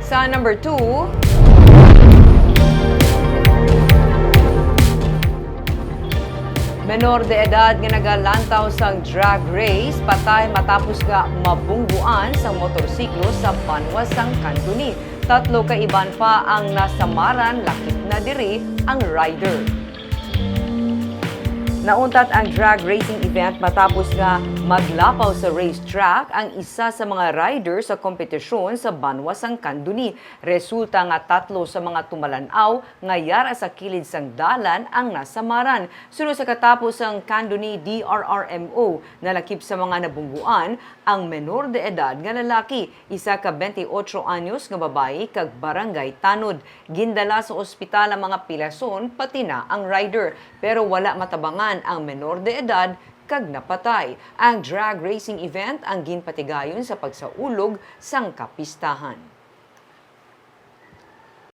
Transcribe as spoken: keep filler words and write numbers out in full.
Sa number two, menor de edad nga nagalantaw sang drag race patay matapos nga mabungguan sa motorsiklo sa banwa sang Candoni. Tatlo ka iban pa ang nasamaran, lakip na diri ang rider. Nauntat ang drag racing event matapos nga maglapaw sa racetrack ang isa sa mga rider sa kompetisyon sa banwa sang Candoni. Resulta nga tatlo sa mga tumalan-aw nga yara sa kilid sang dalan ang nasamaran. Suno sa katapos sang Candoni D R R M O, nalakip sa mga nabungguan ang menor de edad nga lalaki, isa ka twenty-eight anyos nga babayi kag barangay tanod. Gindala sa ospital ang mga pilason, pati na ang rider, pero wala matabangan ang menor de edad kag napatay. Ang drag racing event ang ginpatigayon sa pagsaulog sang kapistahan.